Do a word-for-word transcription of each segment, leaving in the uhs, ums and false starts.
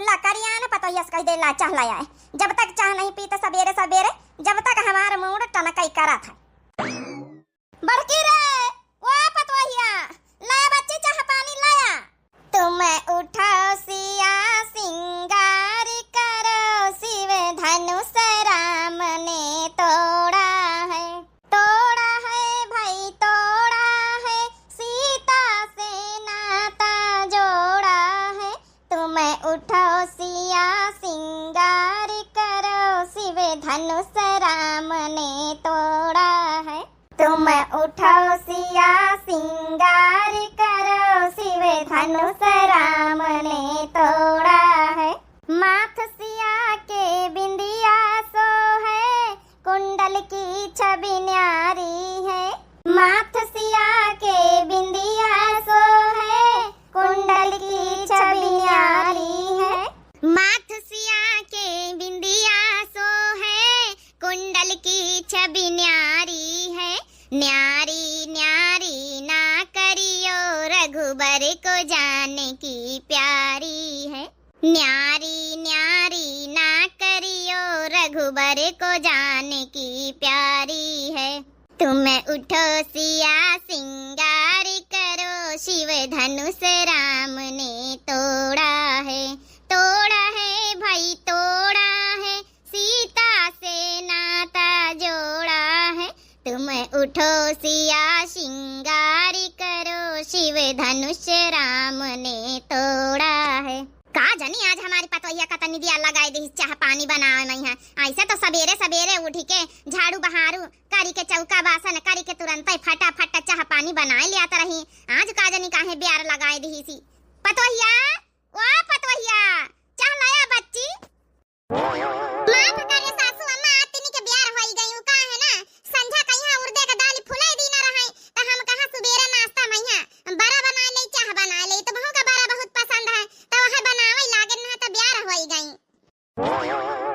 ला करिया ने पतोहिया से कहि दे, ला चाह लाया है। जब तक चाह नहीं पी त सबेरे सबेरे, जब तक हमार मूड टनकई करत है। बड़की रे, ओ पतोहिया, लाया बच्ची चाह पानी लाया। तुम उठो सिया सिंगार करो, शिव धनुष राम ने तोड़ा है। तोड़ा है भाई तोड़ा है, सीता से नाता जोड़ा है। तुम उठो सिया सिंगार करो, शिव धनुष राम ने तोड़ा है। तुम उठो सिया सिंगार करो, शिव धनुष राम ने तोड़ा है। माथ सिया के बिंदिया सोहे, कुंडल की छवि न्यारी है। माथ सिया के बिंदिया सोहे, कुंडल की छवि न्यारी है। माथ सिया के बिंदिया सोहे, कुंडल की छवि न्यारी है। न्यारी न्यारी ना करियो, रघुबर को जानकी प्यारी है। न्यारी न्यारी ना करियो, रघुबर को जानकी प्यारी है। तुम उठो सिया सिंगार करो, शिव धनुष राम ने तोड़ा है। तोड़ा है भाई तोड़ा है, सीता से नाता जोड़ा है। तुम उठो सिया सिंगार करो, शिव धनुष राम ने तोड़ा है। का जानी आज हमारी पतोहिया का तनी दिया लगाई दी चाह पानी बनावे में है। ऐसे तो सबेरे सबेरे उठ के झाड़ू बहारू करी के चौका बासन करी के तुरंत फटाफट चाह पानी बनाए लियात रही। आज का जानी काहे ब्यार लगाई दी सी। पतोहिया, ओ पतोहिया, चाह लाया बच्ची। माफ करे सासू अम्मा, आज तिनी के ब्यार होई गई। उ का है ना, संझा कहिया उर्दे के दाल फुलाई दी ना रहे, त हम कहाँ सुबेरे नाश्ता में हियाँ बरा बनाए ले, चाह बनाए ले, तुमहू का बरा बहुत पसंद है, त वह बनावे लागे ना, त ब्यार होई गई।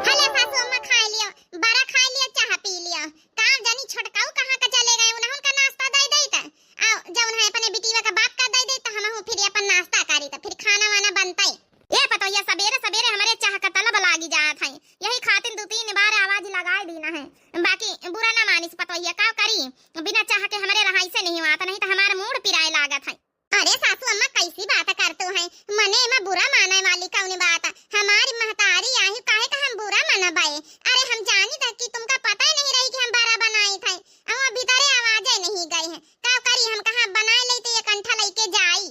हले सासू अम्मा खाए लियो, बरा खाए लियो, चाह पी लियो। का जानी छोटकाऊ कहाँ का चले गए, उन्हें उनका नाश्ता दे दे त, आ जौन है अपने बिटिया का बाप का दे दे त हमहू फिर अपन नाश्ता करी त फिर खाना वाना बनतई। ए पतोहिया, सबेरे सबेरे हमरे चाह का तलब लागी जात है, यही खातिर दू तीन बार आवाज लगाए दीना है, बाकी बुरा ना मानिस पतोहिया, का करी, बिना चाह के हमरे रहाई से नहीं हुआ, त नहीं त हमार मूड पिराए लागत है। अरे सासू अम्मा, कैसी बात करतू है, मने एमा बुरा माने वाली कौन बात? हमारी महतारी आही काहे का हम बुरा मनबे? अरे हम जानी था कि तुमका पता ही नहीं रही कि हम बरा बनाई थे, हम भीतरे आवाजे नहीं गए हैं, का करी, हम कहाँ बनाए ले तो ये कंठा लेके जाई।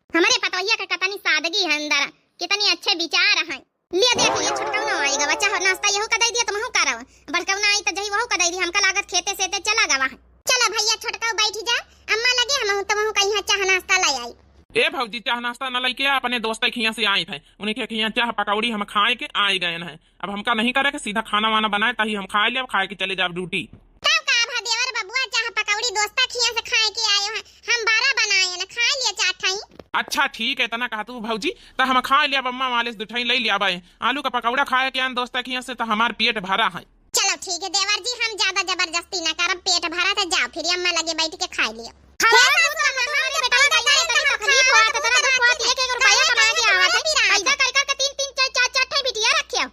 हमरे पतोहिया के कतनी सादगी है अंदर, कितनी अच्छे विचार हैं। लिया देख, ये छोटकऊ ना आई गवा, चाह नाश्ता यहू का दे दिया, तुमहू करव। बड़कऊ ना आई त जही वहू का दे दी, हमका लागत खेते सेते चला गवा है। चलो भैया, छोटकऊ बैठ जा, अम्मा लगे हम तुमहू कहीं चाह नाश्ता ले आई। ए भौजी, चाह नाश्ता न लेके आ, अपने दोस्त के खिया से आई थे, उन्हीं के खिया चाह पकौड़ी हम खाए के आई गए हैं। अब हमका नहीं करे के, सीधा खाना वाना बनाए, ताही हम खाए ले, अब खाए के चले जाब ड्यूटी। तब का भा देवर बबुआ, चाह पकौड़ी दोस्ता खिया से खाए के आयो है, हम बारह बनाए न, खाए लिया चार ठाई। अच्छा ठीक है, इतना कहतू भौजी, त हम खाए लिया, अम्मा वाले से दू ठाई ले लिया बाए। आलू का पकौड़ा खाए के आन दोस्ता खिया से, त हमार पेट भरा है। चलो ठीक है देवर जी, हम ज्यादा जबरदस्ती ना करब, पेट भरा त जाओ फिर अम्मा लगे बैठ के खाए लियो। हे सासू अम्मा, हमारे बेटा का इतना तकलीफ हुआ, तो इतना दुख हुआ, एक एक रुपया कमा के आवत है, पैदा कर कर के तीन तीन चार चार चार ठाई बिटिया रखे हो।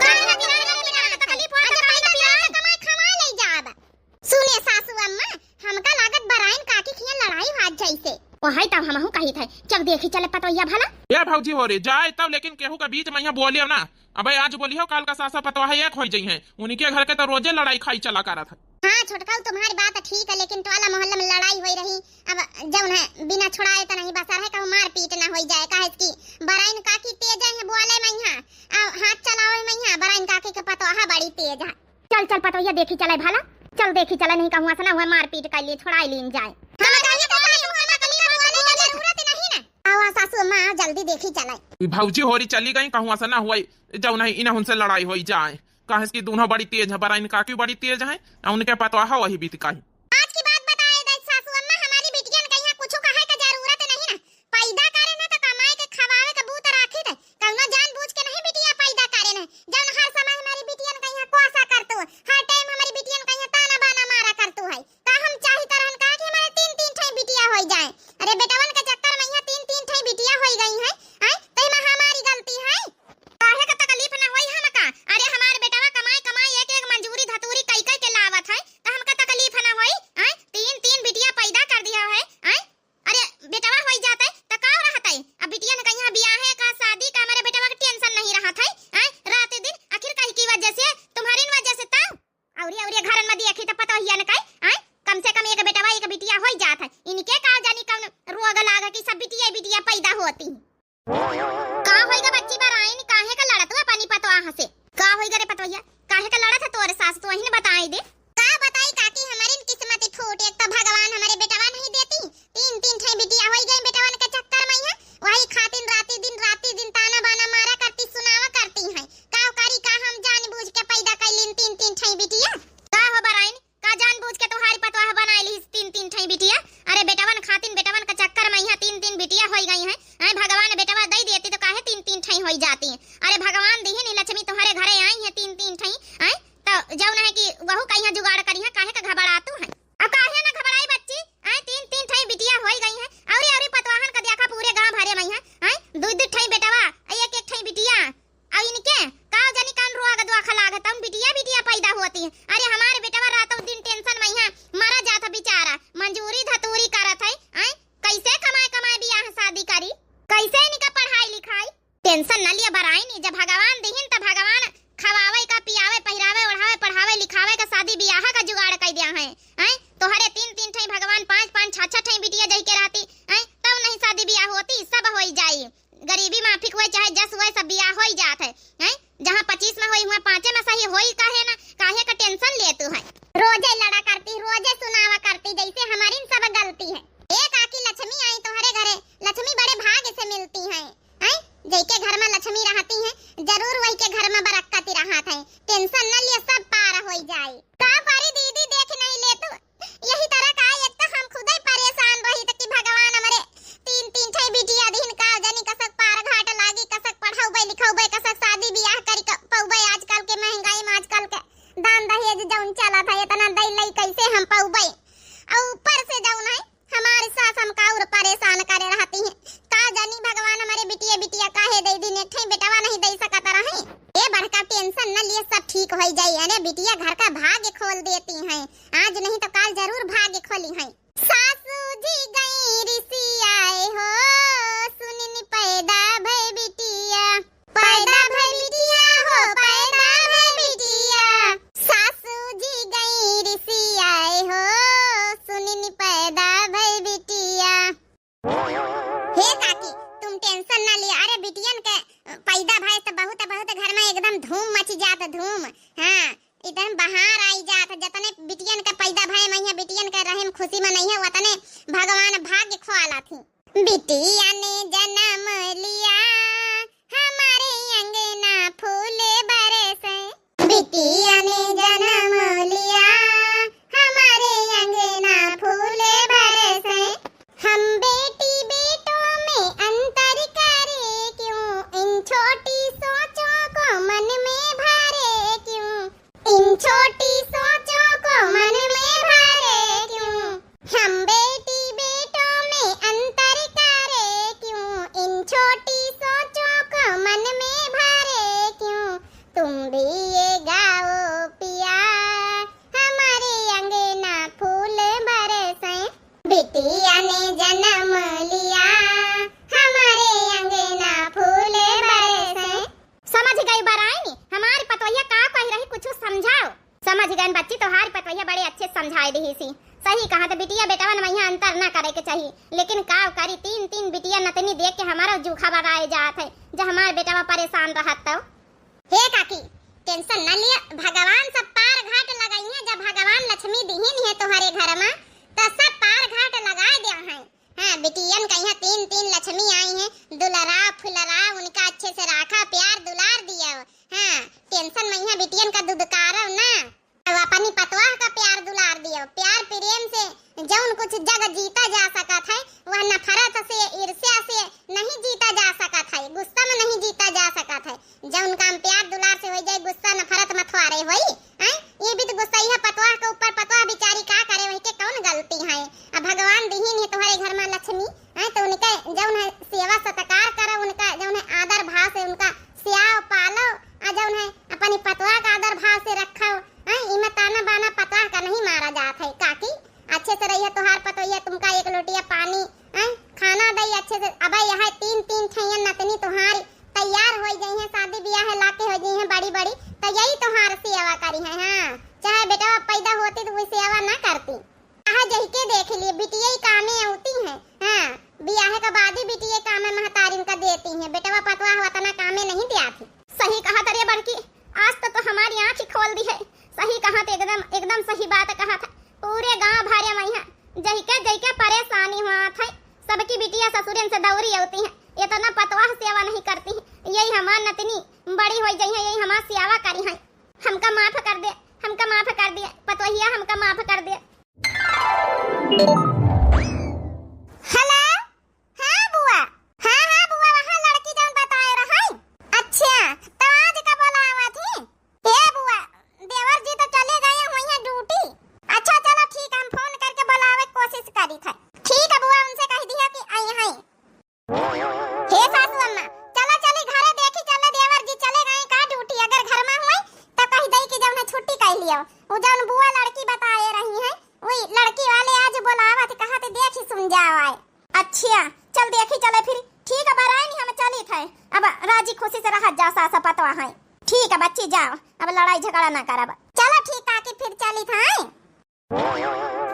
काहे ना किराए ना किराए ना तकलीफ होत, अच्छा, पैसा किराए ना कमाए खवाए ले जाब। सुने सासू अम्मा, हमका लागत बराइन काकी खिया लड़ाई होत जैसे। ओ हाय, तब हमहू कही थे, चल देखी चले पतोहिया भला। ए भौजी हो रे, जाए तब, लेकिन केहू के बीच में यहाँ बोलियो ना। अबे आज बोलियो, काल का सासा पतोहा एक हो जई हैं। उनके घर के तो रोजे लड़ाई खाई चला करत है। हाँ छोटकाऊ, तुम्हारी बात ठीक है, लेकिन टोला मोहल्ला में लड़ाई होई रही, अब जौन है बिना छुड़ाए त नहीं बसर है, कहूँ मारपीट ना होई जाए, काहे कि बराइन काकी तेज है बोले में यहाँ, आ हाथ चलावे में यहाँ, बराइन काकी के पतोहा बड़ी तेज है। चल चल पतोहिया देखी चले भला, चल देखी चले, नहीं कहूँ असना हुआ मारपीट कर लिए, छुड़ाई लीन जाए। हम कहिए तो सासू अम्मा का लिए बोले के जरूरत नहीं ना। आवा सासू अम्मा, जल्दी देखी चले। ई भौजी होरी चली गई, कहूँ असना हुआ जौन है इन्हें उनसे लड़ाई होई जाए। काहे कि दोनों बड़ी तेज है, बराइन काकी बड़ी तेज है, आ उनके पतोहा वही बीत काई। आज की बात बताए दे सासू अम्मा, हमारी बिटियन के यहाँ कुछ कहे के जरूरत नहीं ना, पैदा करे ना तो कमाए के खवावे के बूत राखी थे, कौनो जानबूझ के नहीं बिटिया पैदा करे ना, जौन हर समय हमारी बिटियन के यहाँ कोसा करतू, हर टाइम हमारी बिटियन के यहाँ ताना बाना मारा करतू है, का हम चाही तरहन कहा कि हमारे तीन तीन ठाई बिटिया होई जाए, अरे बेटवन के चक्कर में यहाँ तीन तीन ठाई बिटिया होई गई है, आय, तो एमा हमारी गलती का होइगा बच्ची बराइन, काहे का लड़त हुआ अपनी पतवाह से? का होइगा रे पतवहिया, काहे का लड़त है तोरे सास, तू अहिन बताई दे। का बताई काकी, हमरिन किस्मत फूट, एक तो भगवान हमरे बेटवा नहीं देती, तीन तीन ठे बिटिया होई गई बेटवन के चक्कर में है, वही खातिन राती दिन, राती दिन ताना बाना मारा करती, सुनावा करती हैं। का करी, का हम जान बूझ के पैदा कैलिन तीन तीन ठे बिटिया? का हो बराइन, का जान बूझ के तुम्हारी पतवाह बनाई ली तीन तीन ठे बिटिया? अरे बेटवन खातिन, बेटवन के चक्कर में यहाँ तीन तीन बिटिया होई गई हैं। हैं भगवान बेटवा दई देती तो काहे तीन तीन ठे होई जाती हैं? अरे भगवान दिहिन लक्ष्मी तुम्हारे घरे आई हैं तीन तीन ठे, हैं तो जौन है कि वहू कहिया जुगाड़ करिहा, काहे का घबरातू हैं? अब काहे ना घबराई बच्ची, आय तीन तीन ठई बिटिया होई गई हैं, औरी औरी पतवाहन का देखा पूरे गांव भरे में हैं, आय दुई दुई ठई बेटवा, आय एक एक ठई बिटिया, और इनके का जानी कौन रोग दुआख लागत, उन बिटिया बिटिया पैदा होती हैं। अरे हमारे बेटवा रातों दिन tension में हैं, मरा जात है बेचारा, मजूरी धतूरी करत है, आय कैसे कमाए कमाए बियाह शादी करी, कैसे इनका पढ़ाई लिखाई? Tension न लिया बराइन, जब भगवान दिहिन त भगवान खवावे का, पियावे, पहिरावे, ओढ़ावे, पढ़ावे, लिखावे का, शादी बियाह का जुगाड़ कई दिया है। हैं? तोहरे तीन तीन ठई भगवान पाँच पाँच छह छह ठई बिटिया जई के रहती, हैं? तब नहीं शादी बियाह होती, सब होई जाई। गरीबी माफिक होए चाहे जस होए, सब बियाह होई जात है। हैं? जहाँ पच्चीस में होई हुआ पाँचे में सही होई काहे ना, काहे का tension लेतू है? रोजे लड़ा करती, रोजे सुनावा करती, जैसे हमारी सब गलती है। ए काकी लक्ष्मी आई तोहरे घरे, लक्ष्मी बड़े भाग्य से मिलती हैं। हैं? जइके घर में लक्ष्मी रहती हैं, जरूर वही के घर में बरक्कत रहत है। Tension न लिया, सब पार होई जाए। का करी दीदी, देख नहीं ले तू। यही तरह का एक तो हम खुदे परेशान रही त कि भगवान हमरे तीन तीन ठे बिटिया दिहिन, का जानी कसक पार घाट लागी, कसक पढ़ौबे लिखौबे, कसक शादी बियाह करी क-, पौबे। आजकल के महंगाई में, आजकल के दान दहेज जौन चलत है, इतना दई लई कैसे हम पौबे? और ऊपर से जौन है हमारी सास हमका और परेशान करे रहती हैं। का जानी भगवान हमरे बिटिया बिटिया काहे दे दिन, एक ठे बेटवा नहीं दे सकत रहे। ए बड़का tension न लिए, सब ठीक होई जाई। अरे बिटिया घर का भाग्य खोल देती हैं, आज नहीं तो काल जरूर भाग्य खोली हैं। सासू जी गई रिसियाए हो, सुनिन पैदा भई बिटिया। पैदा भई बिटिया हो, पैदा भई बिटिया। सासू जी गई रिसियाए हो, सुनिन पैदा भई बिटिया। हे काकी, तुम tension ना लिया। अरे बिटियन के पैदा भय तो बहुत, बहुत घर में एकदम धूम मची जात, धूम। हाँ, एकदम बहार आई जात। जतने बिटियन के पैदा भय में है, बिटियन के रहे में खुशी में नहीं है, वतने भगवान भाग्य खोला थी। बिटिया ने जन्म लिया, हमारे अंगना फूल बरसे। बिटिया ने जन्म लिया, हमारे अंगना फूल बरसे। हम बेटी बेटों में अंतर करें क्यों, इन छोटी सोचों को मन में भरे क्यों। इन छोटी सोचों को मन में भरे क्यों? हम बेटी बेटों में अंतर करे क्यों? इन छोटी सोचों को मन में भरे क्यों? तुम भी ये गाओ पिया, हमारे अंगना फूल बरसे। बिटिया ने जन्म लिया, हमारे अंगना फूल बरसे। समझ गई बराइन, हमारी पतोहिया का कह रही, कुछ समझाओ। समझ गए बच्ची, तोहारी पतोहिया बड़े अच्छे समझाए दिहिसी। सही कहा, तो बिटिया बेटवन में यहाँ अंतर ना करे के चाहिए, लेकिन का करी, तीन तीन बिटिया नतनी देख के हमारा जूखा बगाए जात है, जब हमार बेटवा परेशान रहत तो। हे काकी, tension ना लिया, भगवान सब पार घाट लगाई है। जब भगवान लक्ष्मी दिहिन है तुम्हारे घर में, तो सब पार घाट लगा दिया है। हाँ, बिटियन का यहाँ तीन तीन लक्ष्मी आई हैं, दुलरा फुलरा उनका अच्छे से राखा, प्यार दुलार दियो। हाँ, tension में यहाँ बिटियन का दुदकारो ना। अब अपनी पतवाह का प्यार दुलार दियो, प्यार प्रेम से जौन कुछ जग जीता जा सकत है, वह नफरत से, ईर्ष्या से नहीं जीता जा सकत है, गुस्सा में नहीं जीता जा सकत है। जौन काम प्यार दुलार से होई जाए, गुस्सा नफरत मथवारे होई। हैं? ये भी तो गुस्सा ही है पतवाह के ऊपर, पतवाह बेचारी का करे, वही के कौन गलती है? अब भगवान दिहिन है तुम्हारे घर में लक्ष्मी, हैं? तो उनके जौन है सेवा सत्कार करो, उनका जौन है आदर भाव से उनका स्याव पालो, आ जौन है अपनी पतवाह का आदर भाव से रखो। हैं? इमे ताना बाना पतवाह का नहीं मारा जात है। काकी, अच्छे से रहिए, तोहार पतोहिया तुमका एक लोटिया पानी, हैं? खाना दई अच्छे से। अब यह तीन तीन ठैया नतनी तुम्हारी तैयार होई जइहें, शादी बियाह लाके होई जइहें बड़ी बड़ी, तो यही तोहार सेवा करी है। हाँ, चाहे बेटवा पैदा होती तो वही सेवा ना करती। कहा जही के देख लिए, बिटिया ही कामे आती हैं। हाँ, बियाह के बाद ही बिटिया कामे महतारिन का देती हैं। करती हैं। यही हमार नतनी बड़ी होइ जइहैं, यही हमार सियावा करिहैं। हमका माफ कर दे, हमका माफ कर दे, पतोहिया हमका माफ कर दे। हेलो, हाँ बुआ, हाँ, हाँ बुआ, वहाँ लड़की जौन बताए रहै। अच्छा, तो आज का बोलावा थी? ए बुआ, देवर जी तो चले गए हुए हैं ड्यूटी। अच्छा चलो ठीक है, हम फोन करके बोलावे के कोशिश करी थे। ठीक है बुआ, उनसे कह दिया कि आई हैं। हे सासू अम्मा, चला चली घरे, देखी चले देवर जी चले गए का ड्यूटी, अगर घर में हुए तो कह दई कि जौन है छुट्टी कर लियो। वो जौन बुआ लड़की बताए रही है, वही लड़की वाले आज बोलावा थे, कहा थे देखी सुन जाओ आए। अच्छा चल देखी चले फिर। ठीक है बहराइन हम चली थे, अब राजी खुशी से रह जा सास पतवा है। ठीक है बच्ची जाओ, अब लड़ाई झगड़ा ना करब। चलो ठीक काकी फिर चली थे।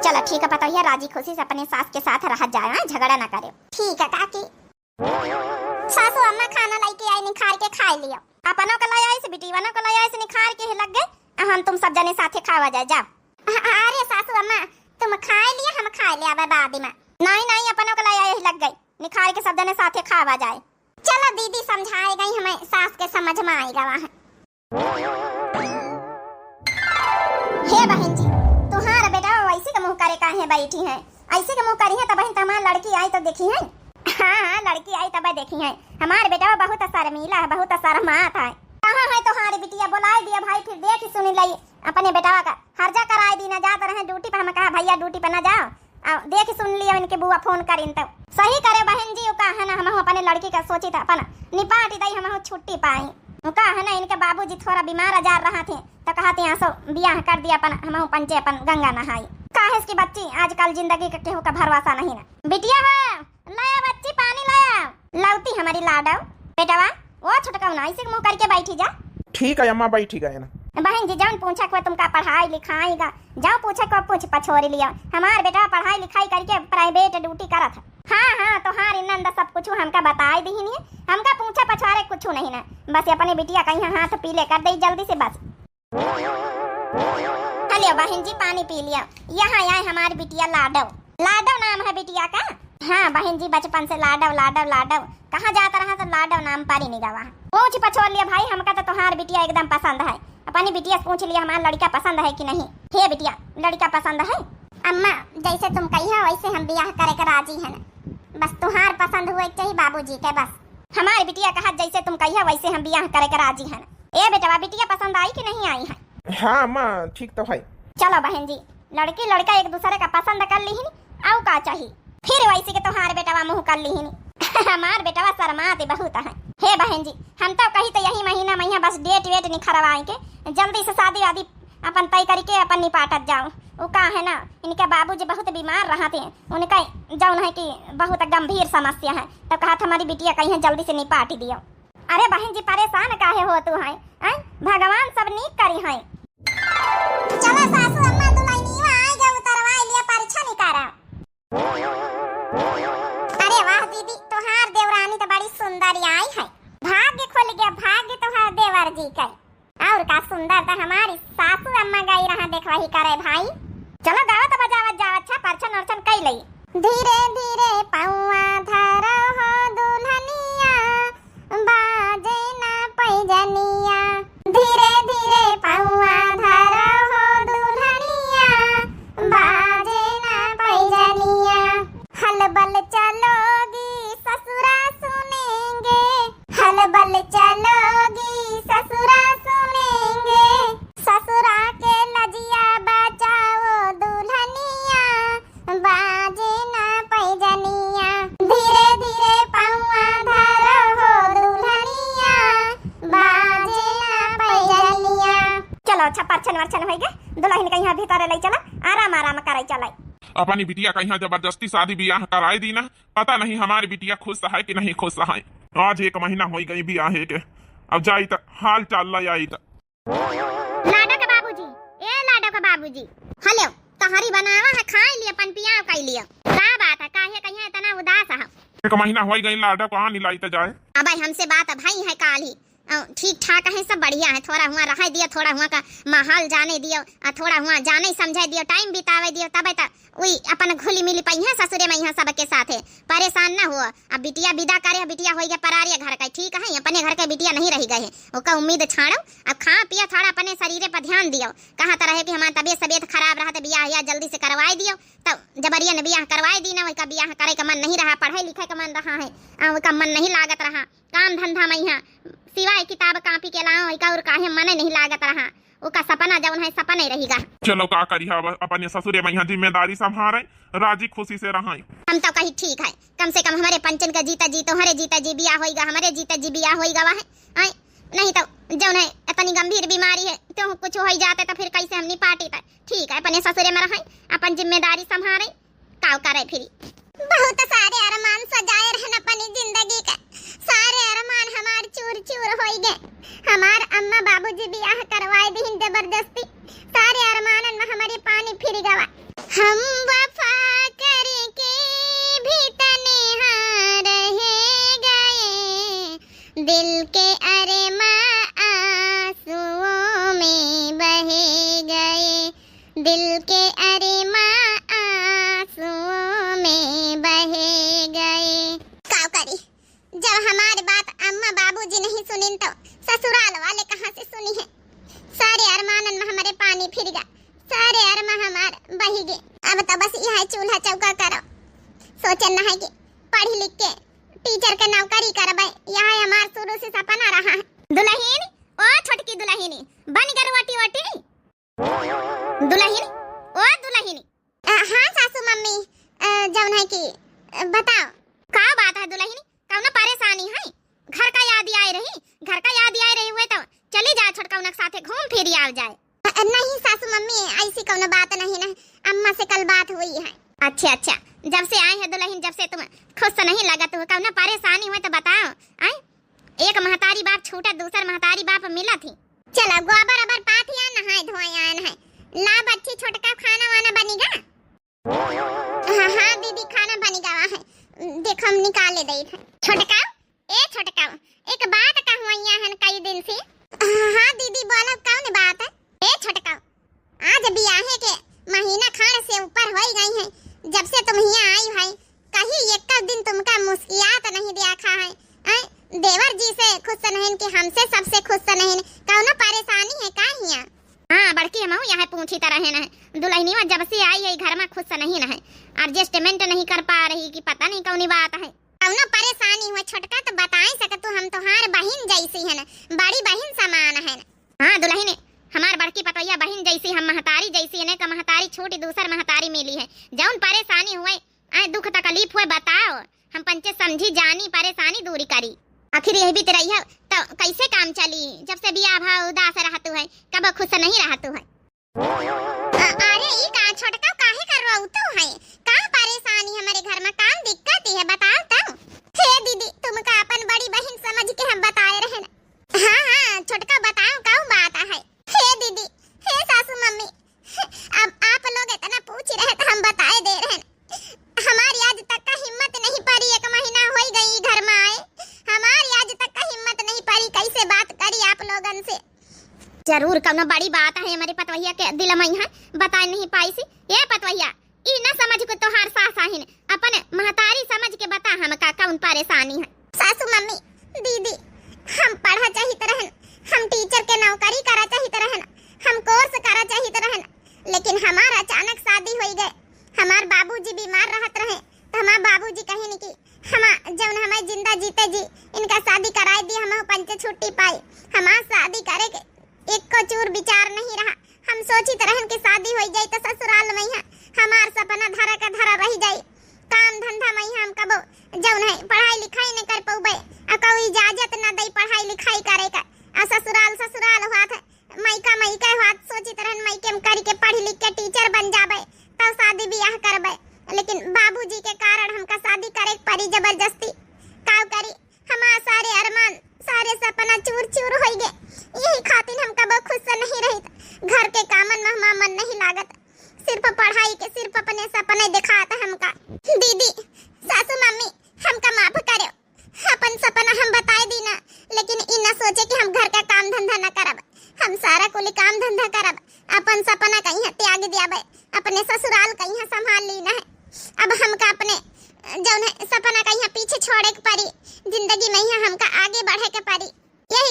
चलो ठीक है पतोहिया, राजी खुशी से अपने सास के साथ रह जाए, हाँ, झगड़ा ना करे। ठीक है काकी। सासू अम्मा खाना लेके आई, निखार के खाए लियो। अपनों को ले आई से बिटिवनों को ले आई से निखार के लग गए। हम तुम सब जने साथे खावा जाए, जाओ। अ-, अरे सासू अम्मा, तुम खाए लियो, हम खाए ले आवे बाद में। नहीं नहीं, अपनों को ले आई लग गई, निखार के सब जने साथे खावा जाए। चलो दीदी समझाए गई, हमें सास के समझ में आई गवा है। हे बहन जी, तुहार बेटा वैसे के मुँह करे काहे बैठी हैं? ऐसे के मुँह करी हैं तब बहन तमार लड़की आई तो देखी हैं। हाँ हाँ, लड़की आई तब देखी हैं। हमार बेटा बहुत शर्मीला है, बहुत शर्मात है। कहाँ है तुहारी बिटिया? बुलाए दिया भाई, फिर देख सुन लई अपने बेटवा का। हर्जा कराए दी ना, जात रहे ड्यूटी पे, हम कहा भैया ड्यूटी पे ना जाओ, आ, देख सुन लियो इनके बुआ फोन करिन तो। सही करे बहन जी, उ का है ना, हमहू अपने लड़की का सोची था, अपन निपाट दई, हमहू छुट्टी पाई। उ का है ना, इनके बाबूजी थोड़ा बीमार आजार रहा थे, तो कहा थे, "आसो बियाह कर दिया अपन, हमहू पंचे अपन गंगा नहाई।" काहे कि बच्ची, आजकल जिंदगी का केहू का भरोसा नहीं ना। बिटिया हो, लाया बच्ची, पानी लाया। लौती हमारी लाडव। बेटवा, ओ छोटकौना, ऐसे मुँह करके बैठी जा। ठीक है अम्मा, बैठी गए ना। बहन जी, जौन पूछा को तुमका पढ़ाई लिखाई का, जौन पूछा को पूछ पछोरी लिया। हमार बेटा पढ़ाई लिखाई करके प्राइवेट ड्यूटी करत है। हाँ, हाँ, तोहार नंद सब कुछ हमका बताई दिहिन है। हमका पूछा पछवारे कुछ नहीं ना, बस अपने बिटिया कहीं हाथ पीले कर दे जल्दी से बस। हलियो बहन जी, पानी पी लिया। यहाँ आए हमारी बिटिया लाडव। लाडव नाम है बिटिया का? हाँ बहन जी, बचपन से लाडव, लाडव, लाडव। कहाँ जात रहा तो लाडव नाम पारी नहीं गवा। पूछ पछोर लिया भाई, हमका तो तोहार बिटिया एकदम पसंद है। अपनी बिटिया से पूछ लिया, हमार लड़का पसंद है कि नहीं। हे बिटिया, लड़का पसंद है? अम्मा, जैसे तुम कहिया वैसे हम बियाह करे के राजी हन। बस तोहार पसंद हुए के चाहिए बाबूजी के बस। हमार बिटिया कहत जैसे तुम कहिया वैसे हम बियाह करे के राजी हन। ए बेटवा, बिटिया पसंद आई कि नहीं आई है? हाँ अम्मा, ठीक तो है। चलो बहन जी, लड़की लड़का एक दूसरे का पसंद कर लिहिन, आउ का चाही? फिर वैसे के तोहार बेटवा मुँह कर लिहिन। हमार बेटवा शर्मात बहुत है। हे बहन जी, हम तो कही तो यही महीना में बस डेट वेट निखरवाए के जल्दी से शादी वादी अपन तय करके अपन निपाटत जाओ। उ का है ना, इनके बाबूजी बहुत बीमार रहते, उनका जौन है कि बहुत गंभीर समस्या है, तो कहत हमारी बिटिया कहीं जल्दी से निपाट दियो। अरे बहन जी, परेशान काहे हो तू है? हैं? भगवान सब नीक करी हैं। चला सासू अम्मा, दुल्हनिया आई गए, उतरवाई लिया, परिछा निकारा। अरे वाह दीदी, तोहार देवरानी तो बड़ी सुंदर आई है। भाग्य खुल गया, भाग्य तोहार देवर जी के। और का सुंदर तो हमारी सासू अम्मा गई रहा देखवाही करे भाई। चलो गावत बजावत जाओ, अच्छा परछन ओरछन कई लई। धीरे धीरे पौआ धरो हो दुल्हनिया, बाजे ना पैजनिया। धीरे धीरे पौआ धरो हो दुल्हनिया, बाजे ना पैजनिया। हलबल चलोगी ससुरा सुनेंगे, हलबल चलोगी ससुरा सुनेंगे। ससुरा के लजिया बचाओ दुल्हनिया, बाजे ना पैजनिया। धीरे धीरे पौआ धरो हो दुल्हनिया, बाजे ना पैजनिया। चलो अच्छा, परछन वरछन होई गए, दुल्हन के यहाँ भीतर ले चला, आराम आराम करे चले। अपनी बिटिया का यहाँ जबरदस्ती शादी बियाह कराए दी ना, पता नहीं हमारी बिटिया खुश है कि नहीं खुश है। आज एक महीना होई गई बियाहे के, अब जाई त हाल चाल ले आई त। लाडो के बाबूजी, ए लाडो के बाबूजी, हेलो, तहरी बनावा है, खाई लिया, पन पियाव कई लिया। का बात है, काहे कहिया इतना उदास है? एक महीना होई गई लाडो, कहाँ निलाई त जाए? अबे हमसे बात है भाई है काल ही, अ, ठीक ठाक है, सब बढ़िया है। थोड़ा हुआँ रहै दियो, थोड़ा हुआँ का माहौल जानै दियो, अ, थोड़ा हुआँ जानै समझै दियो, टाइम बितावै दियो, तबै त उई अपन घुली मिली पइहैं ससुरे मइहाँ सबके साथे। परेसान न हुओ। अब बिटिया बिदा करे, बिटिया होइगे परारे घर कै, ठीक है, अपने घर कै बिटिया नहीं रहि गए है। ओका उम्मीद छाड़ो, अब खाओ पियो, थोड़ा अपने सरीरे पर ध्यान दियो। कहत रहे कि हमार तबियत सबियत खराब रहा, त बियाह या जल्दी से करवाए दियो। तब जबरियन बियाह करवाए दीन, ओका बियाह करै का मन नहीं रहा, पढ़ै लिखै का मन रहा है, आ, ओका मन नहीं लागत रहा। काम धंधा मइहाँ सिवाय किताब कापी के अलावा ओका और काहे मनै नहीं लागत रहा। ओका सपना जौन है, सपनै रहि गा। चलो का करी, अब अपने ससुरे मइहाँ जिम्मेदारी संभारै, राजी खुशी से रहै। हम तो कही ठीक है, कम से कम हमरे पंचन का जीता जी, तोहरे जीता जी बियाह होइगा, हमरे जीता जी बियाह होइगा, वह है। आय, नहीं तो जौन है, इतनी गंभीर बीमारी है, तो कुछ होइ जात त फिर कैसे हम निपाटी त? ठीक है, अपने ससुरे में रहै, अपन जिम्मेदारी संभारै, काव करै फिरी। बहुत सारे अरमान सजाए रहन अपनी जिंदगी के, सारे अरमान हमार चूर चूर होइगे। हमार अम्मा बाबूजी बियाह करवाए दिहिन जबरदस्ती, सारे अरमानन में हमरे पानी फिर गवा। हम वफा करके भी तनहा रह गए, दिल के अरमां आंसुओं में बह गए, दिल के अरमां आंसुओं में बह गए। काव करी, जब हमार बात अम्मा बाबूजी नहीं सुनिन तो ससुराल वाले कहाँ से सुनिहैं? सारे अरमानन में हमरे पानी फिर गा, सारे अरमां हमार बहि गे। अब तो बस यह चूल्हा चौका करो, सोचन न है कि पढ़ लिख के टीचर के नौकरी करबै, यह हमार शुरू से सपना रहा है। दुलहिन, ओ छोटकी दुलहिनी, बनि गा रोटी वोटी? दुलहिनी, ओ दुलहिनी। अ, हाँ सासू मम्मी, अ, जौन है कि, अ, बताओ। का बात है दुलहिनी, कौनो परेशानी है? घर का याद आए रही, घर का याद आए रही हुए तो चली जाए छोटकौना के साथे घूम फिर आव जाए। अ, नहीं सासू मम्मी, ऐसी कौनो बात नहीं ना, अम्मा से कल बात हुई है। अच्छा, अच्छा, जब से आए हैं दुलहिन, जब से तुम खुश नहीं लगत हो, कौनो परेशानी हुए तो बताओ। आए, एक महतारी बाप छूटा, दूसर महतारी बाप मिला थी। चला गोबर अबर पाथी आ, नहाए धोए आए हैं। ला बच्ची छोटका खाना वाना बनि गा? हाँ, हाँ दीदी, खाना बनि गवा है। देखो हम निकाले देइत है। छोटका, ए छोटका, एक बात कहवैया हन कई दिन से। हाँ दीदी बोलो, कौन बात है? ए छोटका, आज बियाहे के महीना खान से ऊपर होइ गई है, जब से तुम हियाँ आई है, कहीं एक दिन तुमका मुस्कियात नहीं देखा है। आय, देवर जी से खुश नहीं कि हमसे सबसे खुश नहीं, कौनो परेशानी है का हियाँ? हाँ बड़की, हमहू यह पूछी त रहे न, दुलहिनिया जब से आई है घर में खुश नहीं न है, adjustment नहीं कर पा रही कि पता नहीं कौनी बात है। कौनो परेशानी हुए छोटका तो बताए सकतू, हम तोहार बहिन जैसी है न, बड़ी बहिन समान है न। हाँ दुलहिन, हमार बड़की पतोहिया बहिन जैसी, हम महतारी जैसी है न, का महतारी छूटी दूसर महतारी मिली है, जौन परेशानी हुए, आए दुख तकलीफ हुए बताओ, हम पंचे समझी जानी परेशानी दूरी करी। आखिर यही बीत रही है तो कैसे काम चली, जब से बियाह भा उदास रहतू है, कब खुश नहीं रहतू है। अ-, अरे ई का छोटका काहे कर रोउतू है? का परेशानी हमरे घर में, का दिक्कत है बताओ तो। हे दीदी, तुमका अपन बड़ी बहिन समझ के हम बताए रहे न। हाँ, हाँ, छोटका बताओ का बात है। हे दीदी, हे सासू मम्मी, अब आप लोग इतना पूछ रहे तो हम बताए दे रहे न। हमारी आज तक का हिम्मत नहीं पड़ी, एक महीना होइ गई घर में आए, हमारी आज तक का हिम्मत नहीं पड़ी, कैसे बात करी आप लोगन से। जरूर कौनो बड़ी बात है, हमरे पतवहिया के दिल में है, बताए नहीं पाई सी। ए पतवहिया, ई न समझ को तोहार सास आहिन, अपन महतारी समझ के बता हमका कौन परेशानी है। सासू मम्मी, दीदी, हम पढ़ा चाहित रहन, हम टीचर के नौकरी करा चाहित रहन, हम कोर्स करा चाहित रहन, लेकिन हमार अचानक शादी होई गए। हमार बाबूजी बीमार रहत रहे, तो हमार बाबूजी कहिन कि हमा, जौन हमें जिंदा जीते जी इनका शादी कराए दी, हम पंचे छुट्टी पाई। हमार शादी करे के एको चूर विचार नहीं रहा। हम सोचित रहन कि शादी होई जाई तो ससुराल में यहाँ हमार सपना धरा का धरा रह जाई। काम धंधा में यहाँ हम कबो जौन है पढ़ाई लिखाई न कर पउबे, आ कऊ इजाजत न दई पढ़ाई लिखाई करे का। आ ससुराल ससुराल हुआ था, मइका मइका हुआ था, सोचित रहन मइके में करी के पढ़ लिख के टीचर बन जाबे, तब शादी बियाह करबे। लेकिन बाबूजी के कारण हमका शादी करे के पड़ी जबरदस्ती। काव करी, हमार सारे अरमान, सारे सपना चूर चूर होई गे। यही खातिर हम कबो खुश से नहीं रहित। घर के कामन में हमार मन नहीं लागत। सिर्फ पढ़ाई के, सिर्फ अपने सपने दिखात हमका। दीदी, सासू मम्मी, हमका माफ करो। अपन सपना हम बताए दी ना, लेकिन ई ना सोचे कि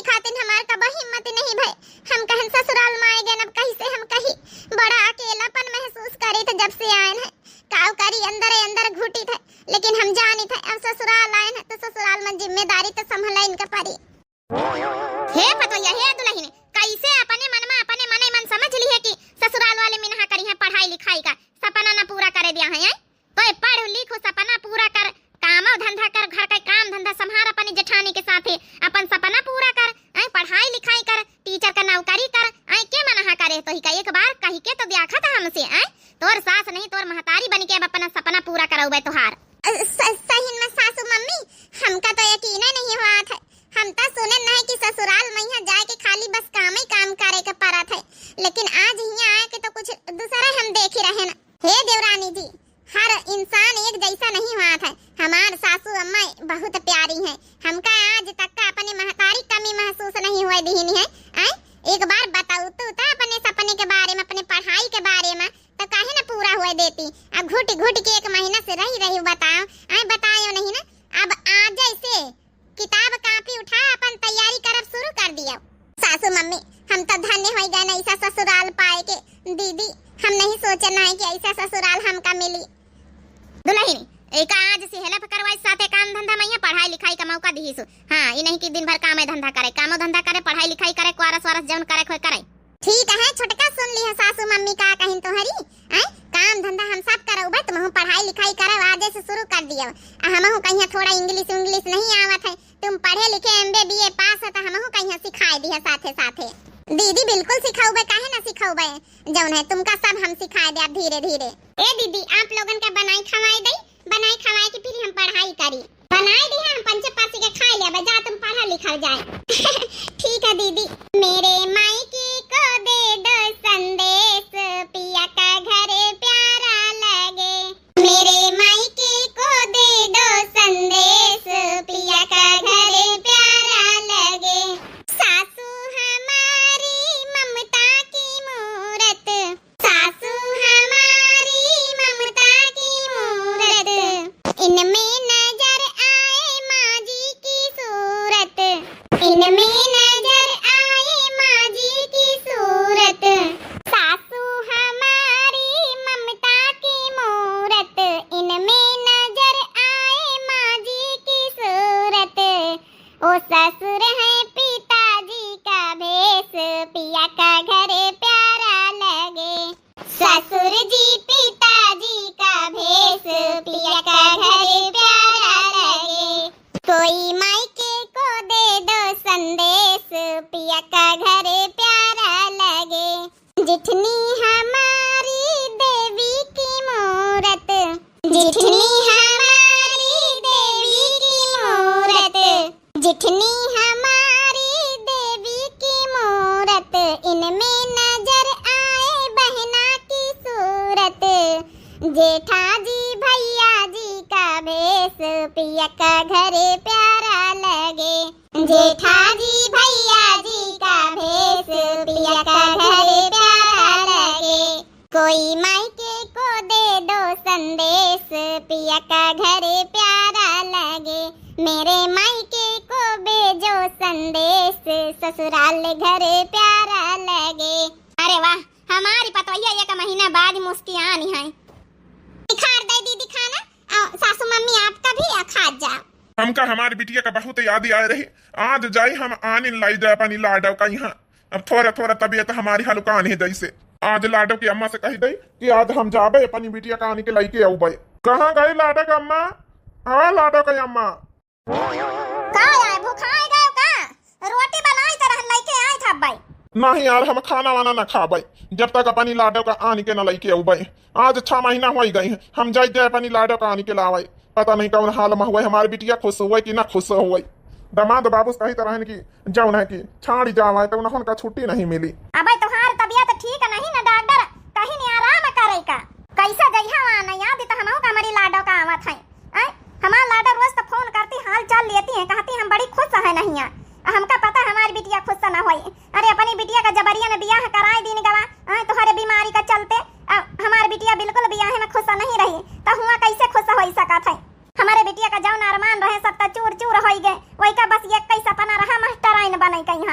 खातिन हमार कबो हिम्मत नहीं भय। हम कहन ससुराल मा आए गए, अब कैसे हम कही। बड़ा अकेलापन महसूस करी थे जब से आयन है। काव करी, अंदर अंदर घुटी थे, लेकिन हम जानी थे अब ससुराल आयन है तो ससुराल मा जिम्मेदारी तो संभला इनका परी। हे पतोहिया, हे दुलहिन, कैसे अपने मन मा अपने मने मन समझ ली है कि ससुराल वाले मिनहा करी है पढ़ाई लिखाई का, सपना ना पूरा करे दिया है, हैं? तो ये पढ़ लिख, सपना पूरा कर, कामो धंधा कर, घर का काम धंधा संभार अपनी जेठानी के साथे, अपन सपना पूरा कर, हैं? पढ़ाई लिखाई कर, टीचर का नौकरी कर, हैं? के मनहा करे तो ही का एक बार कही के तो देखा था हमसे, हैं? तोर सास नहीं, तोर महतारी बन के अब अपना सपना पूरा करौबे तोहार। अ, स-, सही में सासू मम्मी, हमका तो यकीन नहीं हुआ था। हम तो सुने नहीं कि ससुराल में यहाँ जाए के खाली बस काम ही काम करे के पड़त है, लेकिन आज यहाँ आए के तो कुछ दूसरा हम देख ही रहे ना। हे देवरानी जी, हर इंसान एक जैसा नहीं हुआ था। हमार सासू अम्मा बहुत प्यारी हैं, हमका आज तक का अपनी महतारी कमी महसूस नहीं हुए दीनी है। आय, एक बार बताऊ तू तो अपने सपने के बारे में, अपने पढ़ाई के बारे में, तो काहे ना पूरा हुए देती? अब घुट घुट के एक महीना से रही रही बताओ, आय बतायो नहीं ना। अब आज से किताब कापी उठा, अपन तैयारी करब शुरू कर दियो। सासू मम्मी, हम तो धन्य हो गए ना ऐसा ससुराल पाए के। दीदी, हम नहीं सोचे ना है कि ऐसा ससुराल हमका मिली। दुलहिनी, एका आज से help करवाई, साथे काम धंधा में यहाँ पढ़ाई लिखाई का मौका दिहिसु। हाँ, ई नहीं कि दिन भर काम धंधा करे, कामो धंधा करे, पढ़ाई लिखाई करे, क्वारस वारस जौन करे खोए करे। ठीक है, छोटका सुन लिहा सासू मम्मी का कहिन तोहरी। आय, काम धंधा हम सब करौबे, तुमहू पढ़ाई लिखाई करब, आजे से शुरू कर दियो। आ हमहू कहिया थोड़ा English English नहीं आवत है, तुम पढ़े लिखे M B B A पास है तो हमहू कहिया सिखाए दिया साथे साथे। दीदी बिल्कुल सिखौबे, काहे ना सिखौबे, जौन है तुमका सब हम सिखाए देब धीरे धीरे। ए दीदी, आप लोगन का बनाई खवाए दई, बनाई खवाए के फिर हम पढ़ाई करी। बनाई दी हम पंचे पासी के खाए लेबे, जा तुम पढ़ा लिखल जाए। ठीक है दीदी। मेरे मायके को दे दो संदेश, पिया का घर प्यारा लगे। मेरे मायके को दे दो संदेश, पिया का घर प्यारा लगे। सासू हमारी ममता की मूरत, सासू हमारी ममता की मूरत, इनमें नजर आए माँ जी की सूरत, इनमें नजर आए माँ जी की सूरत। सासू हमारी ममता की मूरत, इनमें नजर आए माँ जी की सूरत। ओ ससुर है पिताजी का भेष, पिया का घर प्यारा लगे। ससुर जी पिताजी का भेष, पिया का घर प्यारा लगे। कोई मायके को दे दो संदेश, पिया का घर प्यारा लगे। जिठनी हमारी देवी की मूरत, जिठनी हमारी देवी की मूरत, जिठनी हमारी देवी की मूरत, इनमें नजर आए बहना की सूरत। जेठा जी भैया जी का भेष, पिया का घर प्यारा लगे। जेठा जी भैया जी का भेष, पिया का घर प्यारा लगे। कोई मायके को दे दो संदेश, पिया का घर प्यारा लगे। मेरे मायके को भेजो संदेश, ससुराल घर प्यारा लगे। अरे वाह, हमारी पतोहिया एक महीना बाद मुस्कियानी है। दिखा दे दीदी खाना, आ, सासू मम्मी आपका भी आ, खा जा। हमका हमारी बिटिया का बहुत याद आए रही। आज जाई हम आनिन लाई दे अपनी लाडो का यहाँ। अब थोड़ा थोड़ा तबीयत हमारी हल्का आनी है जैसे। आज लाडो की अम्मा से कही दई कि आज हम जाबे अपनी बिटिया का आनी के लइके आउबे। कहाँ गई लाडो का अम्मा? हाँ लाडो का अम्मा। का आए, भुखाए गए का? रोटी बनाई त रहन, लइके आए था भाई। नहीं यार, हम खाना वाना ना खाबे जब तक अपनी लाडो का आनी के ना लइके आउबे। आज छह महीना होई गई, हम जाई दे अपनी लाडो का आनी के लावे। पता नहीं कौन हाल में हुए, हमारी बिटिया खुश हुए कि ना खुश हुए। दामाद बाबू कही तरह कि जौन है कि छाड़ी जावे तो उन्हों का छुट्टी नहीं मिली। अबे तोहार तबीयत ठीक नहीं ना डॉक्टर, कहीं नहीं आराम करे का? कैसे जइहा वहाँ नहीं याद तो हमहू का हमारी लाडो का आवत है। आय, हमार लाडो रोज तो फोन करती, हाल चाल लेती हैं, कहती हम बड़ी खुश है नहीं है। आ हमका पता हमारी बिटिया खुश ना होई। अरे अपनी बिटिया का जबरिया में बियाह कराए दीन गवा, आय, तोहरे बीमारी का चलते। आ हमारी बिटिया बिल्कुल बियाह में खुश नहीं रही, तो हुआ कैसे खुश होई सकत है? हमारे बिटिया का जौन अरमान रहे सब तो चूर चूर होई गए। वही का बस ये कई सपना रहा मास्टराइन बने कहीं।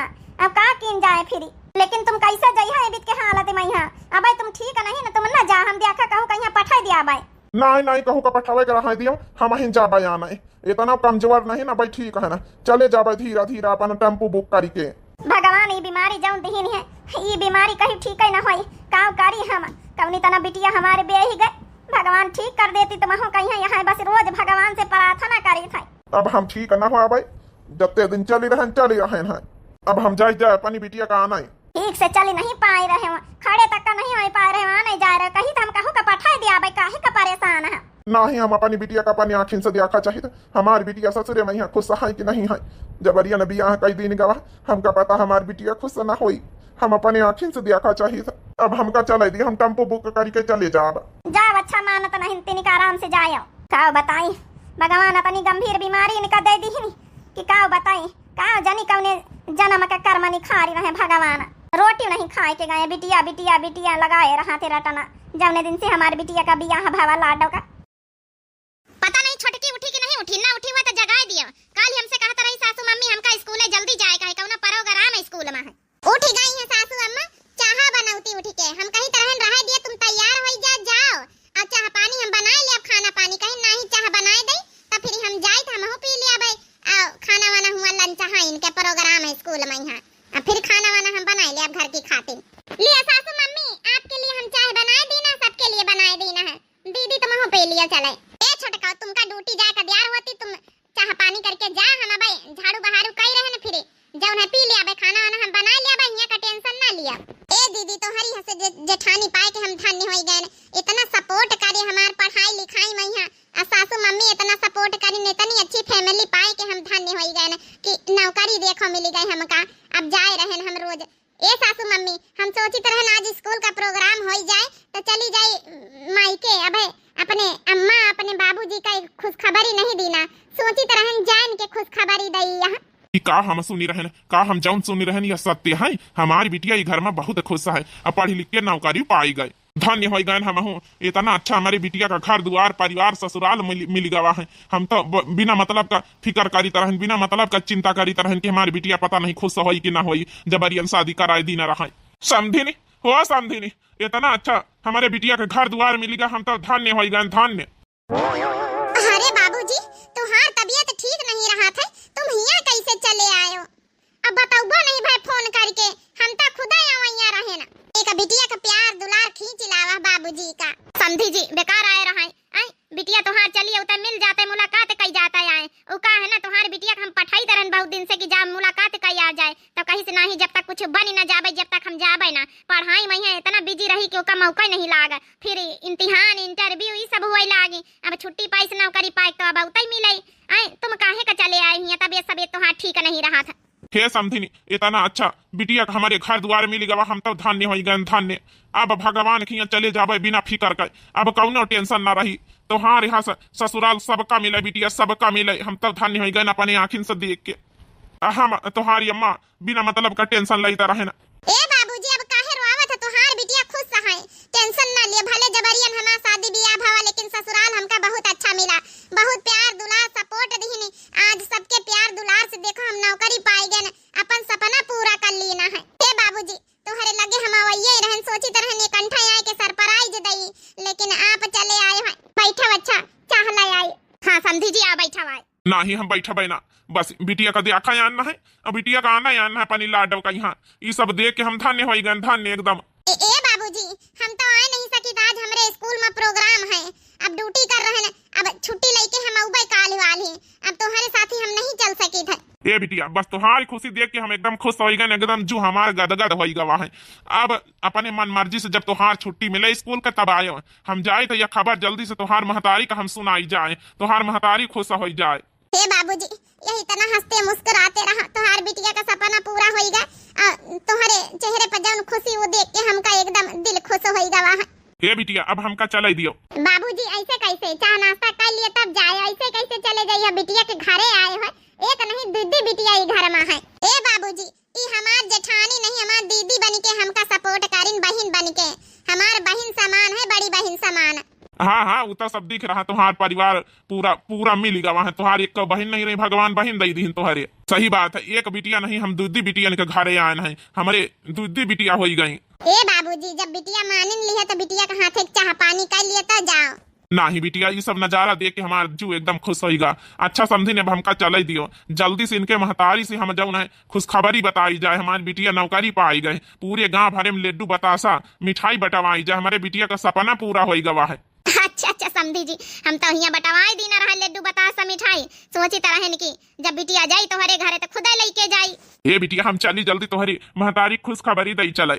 आए फिरी। लेकिन तुम कैसे जइहा एबित के हालत मइहाँ? अबे तुम ठीक नहीं न, तुम न जा, हम देखा कहूँ कहीं पठाई दिया अबे। नहीं, नहीं, कहूँ का पठावे के रहा दियो, हमहिन जाबे आने। इतना कमजोर नहीं न अबे, ठीक है न, चले जाबे धीरा धीरा अपन टेम्पू बुक करी के। भगवान, ई बीमारी जौन दिहिन है, ई बीमारी कहीं ठीक ही न होई। काव करी हम, कौनी तना बिटिया हमारे बेही गए। भगवान ठीक कर देती तो महू कहीं यहाँ बस रोज भगवान से प्रार्थना करी थे। अब हम ठीक न हो अबे, जत्ते दिन चली रहन, चली रहन है। अब हम जाई जाए अपनी बिटिया का आने। ठीक से चली नहीं पाए रहे हो, खड़े तक का नहीं हो पाए रहे हो, आने जाए रहे, कहीं तो हम कहूँ का पठाई दिया अबे, काहे का परेशान है? नाही, हम अपनी बिटिया का अपनी आँखिन से देखा चाहित। हमार बिटिया ससुरे मइहाँ खुश है कि नहीं है? जबरिया न बियाह कई दिन गवा, हमका पता हमार बिटिया खुश न होई। हम अपनी आँखिन से देखा चाहित। अब हमका चले दी, हम टेम्पो बुक करी के चले जाब। जाओ, अच्छा मानत नहीं, तिनिक आराम से जायो। का बताई, भगवान अपनी गंभीर बीमारी इनका दे दिहिन कि का बताई, का जानी कौने जन्म के कर्म निखारी रहे भगवान। रोटी नहीं खाए के गए, बिटिया, बिटिया, बिटिया लगाए रहा थे रटना, जौने दिन से हमार बिटिया का बियाह भवा लाडो का। पता नहीं छोटकी उठी कि नहीं उठी, ना उठी हुआ तो जगाए दियो। काल ही हमसे कहत रही सासू मम्मी हमका स्कूले जल्दी जाए का है, कौनो प्रोग्राम है स्कूल में है। उठी गई है सासू अम्मा, चाहा बनौती उठी के। हम कहित रहन रहे दिया, तुम तैयार होई जा, जाओ। अब चाह पानी हम बनाए ले, अब खाना पानी कहीं नहीं चाह बनाए दे, तब फिर हम जाई तो हमहू पी लिया भाई। आ, खाना वाना हुआ, लंच है इनके प्रोग्राम है स्कूल में यहाँ। अब फिर खाना वाना हम बनाए ले अब घर की खातिर। लिया सासू मम्मी, आपके लिए हम चाय बनाए दी ना, सबके लिए बनाए दी ना है। दीदी तुमहू पी लिया चले। ए छोटका, तुमका ड्यूटी जाए का दियार होती, तुम चाह पानी करके जा, हम अबे झाड़ू बहारू कई रहे न फिरे। जौन है पी लिया बे, खाना वाना हम बना लिया बे, हियाँ का टेंशन ना लिया। ए दीदी, तोहरी हंसे जे-, जेठानी पाए के हम धन्य होई गए न। इतना सपोर्ट करे हमार पढ़ाई लिखाई में यहाँ, आ सासू मम्मी इतना सपोर्ट करी न, इतनी अच्छी फैमिली पाए के हम धन्य होई गए न कि नौकरी देखो मिली गई हमका। अब जाए रहे न हम रोज। ए सासू मम्मी, हम सोचित रहन आज स्कूल का प्रोग्राम होई जाए तो चली जाई मायके। अबे अपने अम्मा, अपने बाबूजी का एक खुशखबरी नहीं दीना। सोचित रहन जान के खुशखबरी दई यहाँ। ई का हम सुनी रहन, का हम जौन सुनी रहन, यह सत्य है? हमारी बिटिया ई घर में बहुत खुश है, अब पढ़ लिख के नौकरी पाई गए। धन्य होई गए हमहू, इतना अच्छा हमारे बिटिया का घर दुआर परिवार ससुराल मिल, मिल गवा है। हम तो ब-, बिना मतलब का फिकर करीत रहन, बिना मतलब का चिंता करीत रहन कि हमारी बिटिया पता नहीं खुश होई कि ना होई, जबरियन शादी कराए दी ना रहे। समधिनी, हो समधिनी, इतना अच्छा हमारे बिटिया के घर दुआर मिल गया, हम तो धन्य होई गए, धन्य। अरे बाबूजी, तुहार तबीयत ठीक नहीं रहा थे, तुम हियाँ कैसे चले आयो? अब बतौबो नहीं भाई फोन करके, हम तो खुदा आवैया रहे ना। एक बिटिया का प्यार दुलार खींच लावा बाबूजी का। समधी जी, बेकार आए रहा है। आई, बिटिया तोहार चली अउते मिल जाते, मुलाकात कई जाता आए। उ का है ना, तोहार बिटिया के हम पठाई तरन बहुत दिन से कि जा मुलाकात कई आ जाए, तो कहीं से नहीं, जब तक कुछ बन न जाबे, जब तक हम जाबे ना। पढ़ाई में है इतना बिजी रही कि ओका मौका ही नहीं लाग। फिर इम्तिहान, इंटरव्यू, ई सब हुए लागी। अब छुट्टी पाई से नौकरी पाए तो अब अउते मिले। आई, तुम काहे का चले आए हियाँ? तबियत सबियत तोहार ठीक नहीं रहा था। हे समधिनी, इतना अच्छा बिटिया का हमारे घर दुआर मिल गवा, हम तो धन्य होई गए, धन्य। अब भगवान खिया चले जाबे बिना फिकर के, अब कौनो टेंशन ना रही। तोहार यहाँ से ससुराल सबका मिले बिटिया, सबका मिले, हम तो धन्य होई गए अपने आँखिन से देख के। आ हम तोहारी अम्मा बिना मतलब का टेंशन लेता रहे ना। ए बाबूजी, अब काहे रोआवत है? तोहार बिटिया खुश है, टेंशन ना लिए। भले जबरियन हमार शादी बियाह भवा, लेकिन ससुराल हमका बहुत अच्छा मिला, बहुत प्यार दुलार सपोर्ट दिहनी। आज सबके प्यार दुलार से देखो हम नौकरी पाई गए, अपन सपना पूरा कर लीना है। हे बाबूजी, तोहरे लगे हम आवइये रहन, सोचित रहन एक अंठा आए के सरप्राइज दई, लेकिन आप चले आए हैं। बैठो अच्छा, चाह ले आई। हाँ समधी जी, आ बैठो आए। नाही, हम बैठबे ना, बस बिटिया का देखा आना है, अब बिटिया का आना आना है, अपनी लाडव का यहाँ, ई सब देख के हम धन्य होई गए, धन्य एकदम। ए, ए बाबूजी, हम तो आए नहीं सकित, आज हमरे स्कूल में प्रोग्राम है, अब ड्यूटी कर रहे हैं, अब छुट्टी लेके हम अउबे काल वाल ही, अब तोहरे साथी हम नहीं चल सकित है। ए बिटिया, बस तोहार खुशी देख के हम एकदम खुश होई गए, एकदम जू हमार गदगद होई गवा है। अब अपने मन मर्जी से जब तोहार छुट्टी मिले स्कूल का तब आयो, हम जाए तो यह खबर जल्दी से तोहार महतारी का हम सुनाई जाए, तोहार महतारी खुश होई जाए। हे बाबूजी, यही तना हंसते मुस्कुराते रहा, तोहार बिटिया का सपना पूरा होई गा, आ, तोहरे चेहरे पर जौन खुशी वो देख के हमका एकदम दिल खुश होई गवा है। हे बिटिया, अब हमका चले दियो। बाबूजी, ऐसे कैसे? चाह नाश्ता कर लिए तब जाए, ऐसे कैसे चले जाइए? बिटिया के घरे आए हो, एक नहीं दीदी बिटिया ई घर में है। ए बाबूजी, ई हमार जेठानी नहीं, हमार दीदी बन के हमका सपोर्ट करिन, बहिन बन के। हमार बहिन समान है, बड़ी बहिन समान। हाँ, हाँ, उ तो सब दिख रहा, तोहार परिवार पूरा, पूरा मिल गवा है, तोहार एक बहिन नहीं रही, भगवान बहिन दे दीन तोहरे। सही बात है, एक बिटिया नहीं, हम दुइ दुइ बिटियन के घरे आए हैं, हमरे दुइ दुइ बिटिया होई गई। ए बाबूजी, जब बिटिया मानिन लिहे तो बिटिया के हाथे के चाह पानी कर लिए तो जाओ। नाही बिटिया, ई सब नजारा देख के हमार जू एकदम खुश होइगा। अच्छा समधिन, अब हमका चले दियो, जल्दी से इनके महतारी से हम जौन है खुशखबरी बताई जाए, हमार बिटिया नौकरी पाई गए, पूरे गांव भरे में लड्डू बतासा मिठाई बंटवाई जाए, हमारे बिटिया का सपना पूरा होई गवा है। अच्छा, अच्छा समधी जी, हम तो हियां बंटवाई दीना रहे लड्डू बतासा मिठाई, सोचित रहेन कि जब बिटिया जाई तोहरे घरे तो खुदे लेके जाई। ए बिटिया, हम चली जल्दी तोहरी महतारी खुशखबरी दई चले।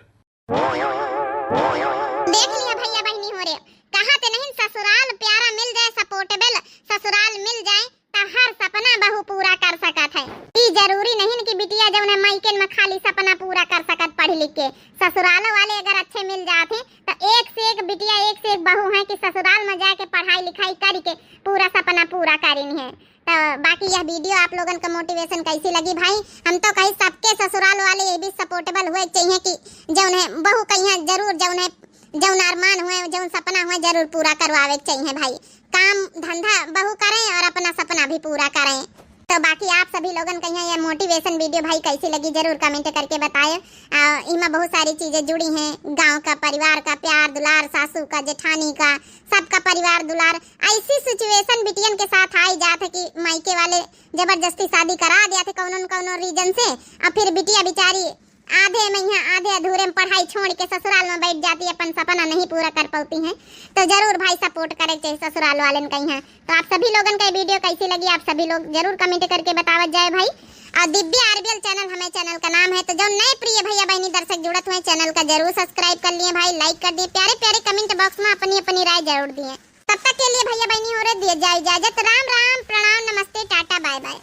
देख लिया भैया बहिनी हो रे, कहा ते नहीं ससुराल प्यारा मिल जाए, सपोर्टेबल ससुराल मिल जाए, त हर सपना बहू पूरा कर सकत है। ई जरूरी नहीं न कि बिटिया जौन है मायकेन में खाली सपना पूरा कर सकत पढ़ लिख के। ससुराल वाले अगर अच्छे मिल जात हैं, त एक से एक बिटिया, एक से एक बहू हैं कि ससुराल में जाके पढ़ाई लिखाई करके पूरा सपना पूरा करिन है। तो बाकी यह वीडियो आप लोगन का मोटिवेशन कैसी लगी भाई? हम तो कही सबके ससुराल वाले ये भी सपोर्टेबल हुए चाहिए कि जौन है बहू कहिया जरूर जौन है, जौन अरमान हुए, जौन सपना हुए, जरूर पूरा करवावे के चाहिए भाई। काम धंधा बहू करें और अपना सपना भी पूरा करें। तो बाकी आप सभी लोगन कहिया ये मोटिवेशन वीडियो भाई कैसी लगी, जरूर कमेंट करके बताए। आ, इमा बहुत सारी चीजें जुड़ी हैं, गांव का, परिवार का, प्यार दुलार, सासू का, जेठानी का, सबका परिवार दुलार। ऐसी सिचुएशन बिटियन के साथ आई जात है कि मायके वाले जबरदस्ती शादी करा दिया थे कौनो न कौनो रीजन से, और फिर बिटिया बेचारी आधे मइहाँ आधे अधूरे में पढ़ाई छोड़ के ससुराल में बैठ जाती, अपन सपना नहीं पूरा कर पाती हैं। तो जरूर भाई सपोर्ट करे के चाहिए ससुराल वालन कहिया। तो आप सभी लोगन का ये वीडियो कैसी लगी, आप सभी लोग जरूर कमेंट करके बतावत जाए भाई। और दिव्या आरबीएल चैनल हमें चैनल का नाम है, तो जो नए प्रिय भैया बहनी दर्शक जुड़त हुए चैनल का जरूर सब्सक्राइब कर लिए भाई, लाइक कर दिए, प्यारे प्यारे कमेंट बॉक्स में अपनी अपनी राय जरूर दिए। तब तक के लिए भैया बहनी हो रे दिए जाए इजाजत। राम राम, प्रणाम, नमस्ते, टाटा, बाय बाय।